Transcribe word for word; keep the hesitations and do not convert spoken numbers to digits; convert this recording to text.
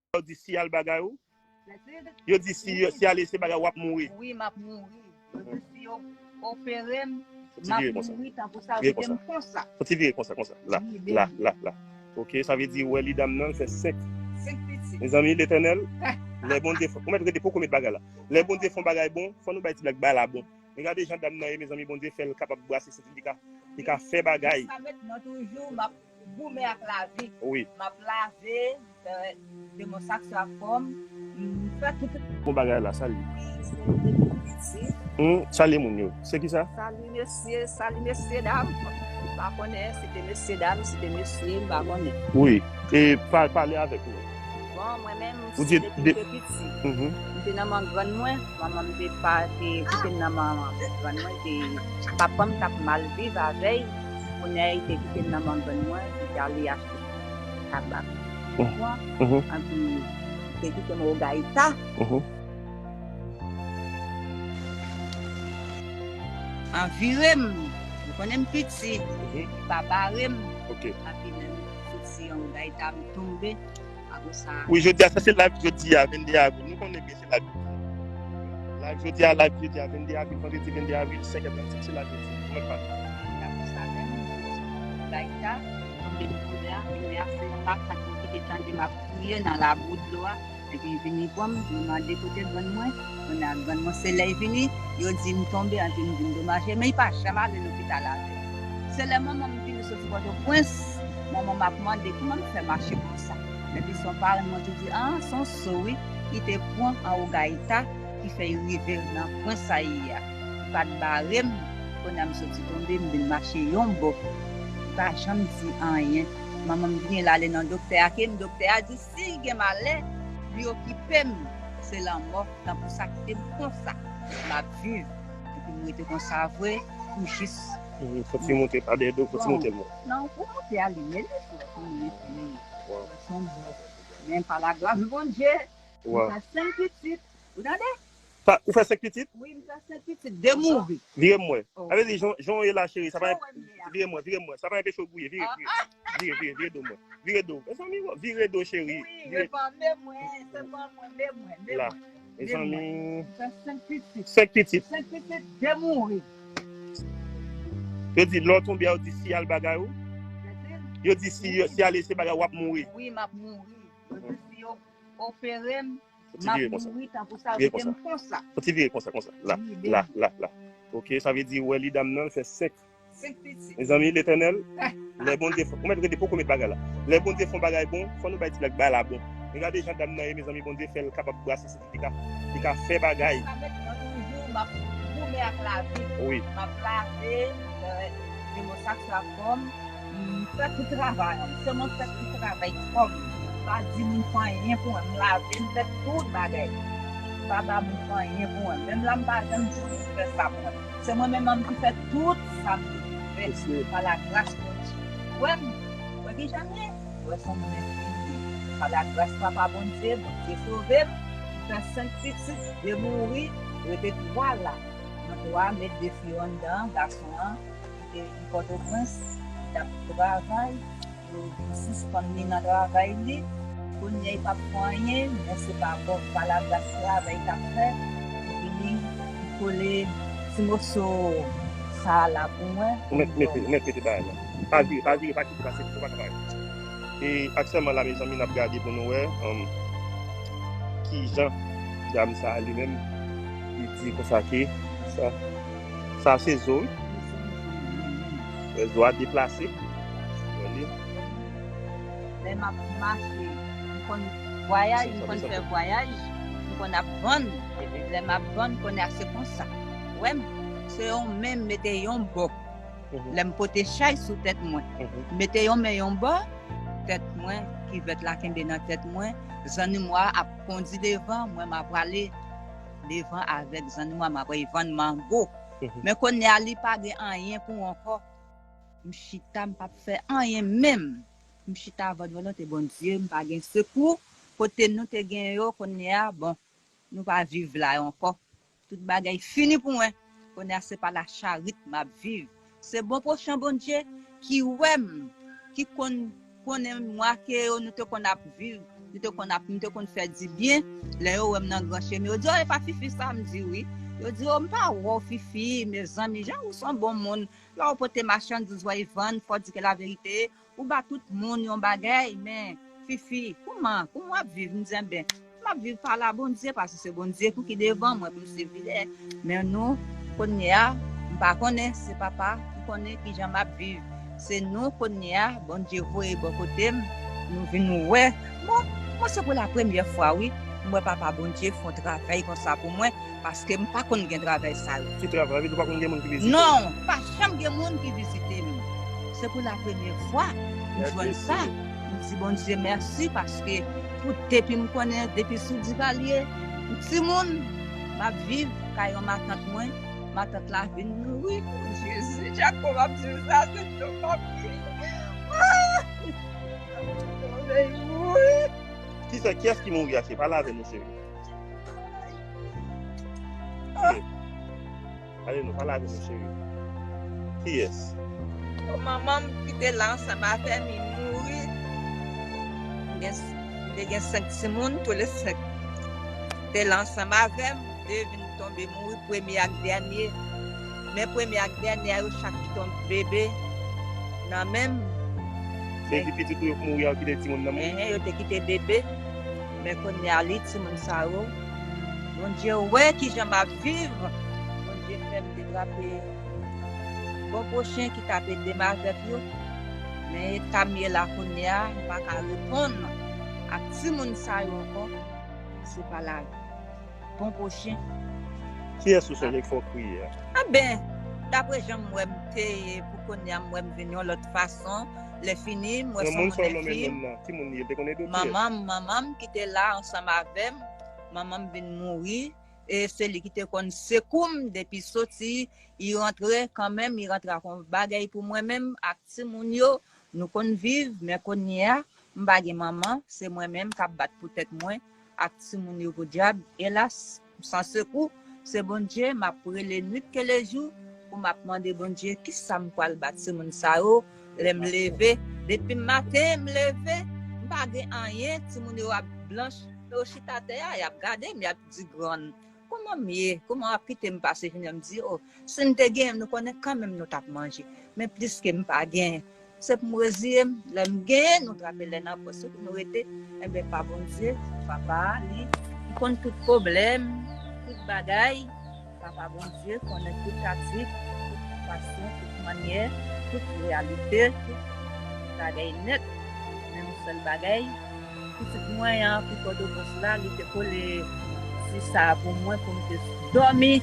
Yo di si al bagay ou, yo di si, si ale se bagay w ap mouri. Wi, m ap mouri. Yo di si yo opere m, m ap mouri tankou sa, yo di m konsa. Fò ti vire konsa, konsa. La, la, la, la. Ok, sa vle di, wè li dam nan, l fè senk. Senk pitit. Mezanmi, Letènèl, lè Bondye fè, ou mèt rete poko met bagay la. Lè Bondye fè yon bagay bon, fò nou bay ti blag bagay la bon. Men gade jan dam nan ye, mezanmi, Bondye fè l kapab brase senti li ka, li ka fè bagay. Sa met nan toujou, m ap goumen ak lavi. Wi. M ap lave, fè demonstraksyon ak kò m, m fè tout. Bon bagay la, sali. Wi, se de pitit. Hmm, sali moun yo. Se ki sa? Sali mesye, sali mesye dam. M pa konnen si te mesye dam, si te mesye, m pa konnen. Wi. E pa, pale avèk nou. Bon, mwen menm, depi m te piti, m te nan men grann mwen. Manman m te pa te kite m nan men grann mwen. Te, papa m t ap mal viv avè l. Kounye a, li te kite m nan men grann mwen, li te ale achte tabak. Bon, anpi, li te kite m Ogayita. An vire m, ou konnen m piti, li pa bare m. Anpi, lè m soti an Ogayita, m tonbe. Apre sa. Wi, jodi a, sa se live jodi a, vennde avril. Nou konnen byen se live jodi a. Live jodi a, live jodi a, vennde avril, vandredi vennde avril, senk è trannsenk, se live jodi a. Nou mèt pale. Apre sa, menm, m soti Ogayita, m tonbe nan koulè a, koulè a, se yon makak ki te tande m ap kriye nan labou dlo a. Epi li vini pran m, li mande kote grann mwen. Kounye a grann mwen, se lè l vini, yo di m tonbe, anpi m vin domaje, men li pa janm ale lopital avè m. Se lè manman m vini soti Pòtoprens, manman m ap mande kòman m fè mache konsa. Epi se yon paran mwen ki di, ah, se yon so wi, li te pran an Ogayita, ki fè l rive nan pwen sa ye a. Li pa t bare m, kounye a m soti tonbe, m vin mache yon bò. Li pa janm di anyen. Manman m vini, l ale nan doktè a, ke m doktè a di, si l gen malè, li okipe m, se lanmò. Tanpri sa kite m konsa, m ap viv. Epi m rete konsa vre, pou jis. Fò ti moute pa dèyè do, fò ti moute l mwen. Non, pou moute a, li mele, fò pou moute li. Son bon. Men pa lagras Bondye, m fè senk pitit. Ou tande? Ou fè senk pitit? Wi, m fè senk pitit, de mouri. Vire m wè. Sa vle di, jan, jan w ye la, cheri, sa pa, vire m wè, vire m wè. Sa pa enpeche w gouye, vire, vire. Vire, vire, vire do mwen. Vire do. Mezanmi, vire do, cheri. Wi, repanne mwen, se pa mwen, men mwen, men mwen. La. Mezanmi. M fè senk pitit. Senk pitit. Senk pitit, de mouri. Yo di, lè w tonbe a, yo di si al bagay ou. Yo di si, si ale se bagay w ap mouri. Wi, m ap mouri. Yo di si yo opere m, m ap mouri tankou sa, yo di m konsa. Fò ti vire konsa, konsa. La, la, la, la. Ok, sa vle di, wè li dam nan, l fè senk. Senk pitit. Mezanmi, Letènèl, lè Bondye fè, ou mèt rete poko met bagay la. Lè Bondye fè yon bagay bon, fò nou bay ti blag bagay la bon. Men gade jan dam nan ye, mezanmi, Bondye fè l kapab brase senti li ka, li ka fè bagay. Sa met nan toujou, m ap goumen ak lavi. Wi. M ap lave, fè demonstraksyon ak kò m. M fè tout travay an. Se mwen k fè tout travay kò m. M pa di moun fè anyen pou mwen. M lave, m fè tout bagay. M pa ba moun fè anyen pou mwen. Menm la m pa janm di moun fè sa pou mwen. Se mwen menm an m ki fè tout sa m te fè. Pa lagras Bondye. Ou wè m? Ou wè ki jan m ye? Ou wè se yon moun enfini. Pa lagras Papa Bondye, Bondye sove m. M fè senk pitit, de mouri, rete twa la. Nan twa, met de fi yo anndan, gason an, ki te vin Pòtoprens, t ap travay, yo vin sispann li nan travay li. Kounye a, li p ap fè anyen, men se pa bon, pa lagras travay l t ap fè, li vini, li kole ti moso sa a la pou mwen. Ou mèt mete, ou mèt mete bagay la. Pa vire, pa vire, pa kite pase, ou pa ka pale. E aktyèlman la, mezanmi, n ap gade pou nou wè, um, kijan dam sa a li menm, li di konsa ke sa, sa se zo, wi. Wè zo a deplase. Wè li. Lè m ap mache, m konn vwayaj, m konn fè vwayaj, m konn ap vann. Lè m ap vann, kounye a se konsa. Wè m, se yon men m mete yon bò. Lè m pote chay sou tèt mwen, m mete yon men yon bò, tèt mwen, kivèt la kenbe nan tèt mwen, zannimo a ap kondi devan, mwen m ap prale devan avèk zannimo a, m ap vann mango. Men kounye a, li pa gen anyen pou ankò. M chita, m p ap fè anyen menm. M chita avèk volonte Bondye, m pa gen sekou. Kote nou te gen yo, kounye a, bon, nou pa viv la ankò. Tout bagay fini pou mwen. Kounye a se pa la charit m ap viv. Se bon pwochan Bondye ki wè m, ki konn, konnen mwa ke yo nou te konn ap viv Li te konn ap, m te konn fè di byen. Lè yo wè m nan gran chemen, yo di, "O, e pa Fifi sa?" M di, "Wi." Yo di, "O, m pa wè w, Fifi, mezanmi, jan ou se yon bon moun. Lè w pote machandiz w, w vann, fò w di ke laverite, ou ba tout moun yon bagay, men Fifi, kouman, kouman w ap viv?" M di, "Enben, m ap viv pa la Bondye, paske se Bondye pou ki devan mwen, pou m swiv lidè." Men nou, kounye a, m pa konnen, se papa ki konnen kijan m ap viv. Se nou, kounye a, Bondye voye bò kote m, nou vin wè. Bon, mwen se pou la premyè fwa, wi, m wè papa Bondye fè yon travay konsa pou mwen, paske m pa konn gen travay sa yo. Ki travay? Ou pa konn gen moun ki vizite w? Non, pa janm gen moun ki vizite m. Se pou la premyè fwa m jwenn sa. M di Bondye mèsi, paske pou depi m konnen, depi sou Divalye, m timoun, m ap viv kay yon matant mwen. Matant la vin mouri. Jezi, Jacob ap di sa, se non pa pri. Ah! Mwen mouri. Kisa, kiyès ki mouri, Ashley? Pale avè nou, cheri. Kiyès? Ale non, pale avè nou, cheri. Kiyès? Manman m ki te la ansanm avè m, li mouri. M gen, m te gen senk timoun, tou le senk te la ansanm avè m. De vin tonbe mouri, premye ak dènye. Men premye ak dènye a, yo chak ki tonbe bebe nan men m. Se epi pitit ou yo mouri a, yo kite timoun nan men w? Enhen, yo te kite bebe. Men kounye a, li timoun sa yo, Bondye wè kijan m ap viv. Bondye fè m te trape bon pwochen ki t ap ede m avèk yo. Men eta m ye la kounye a, m pa ka reponn ak timoun sa yo ankò. Se pa lavi. Bon pwochen. Kiyès ou sonje k fè w kriye a? Anben, dapre jan m wè m te ye, pou kounye a m wè m vin yon lòt fason. Lè fini, m wè se yon moun enfim. Ki moun li ye? Te konn ede w? Manman m, manman m ki te la ansanm avè m. Manman m vin mouri. E se li ki te konn sekou m depi soti. Li rantre kanmenm, li rantre ak yon bagay pou mwen menm, ak timoun yo. Nou konn viv, men kounye a, m pa gen manman, se mwen menm k ap bat pou tèt mwen ak timoun yo podyab. Elas, m san sekou, se Bondye, m ap rele nwit ke lejou pou m ap mande Bondye kisa m pral ba timoun sa yo lè m leve. Depi maten m leve, m pa gen anyen, timoun yo ap blanch, yo chita atè a, y ap gade m, y ap di grann. Kòman m ye? Kòman w ap kite m pase jounen? M di, o, si n te genyen, nou konnen kanmenm nou t ap manje. Men pliske m pa genyen, se pou m reziye m. Lè m genyen, nou trape lè nan pòch yo pou nou rete. Enben, pa Bondye, papa a, li, li konn tout pwoblèm, tout bagay. Papa Bondye konnen tout taktik, tout fason, tout mannyè, tout reyalite, tout bagay nèt. Men yon sèl bagay, pitit mwen an ki Pòtoprens la, li te kole ti sa a pou mwen pou m te dòmi.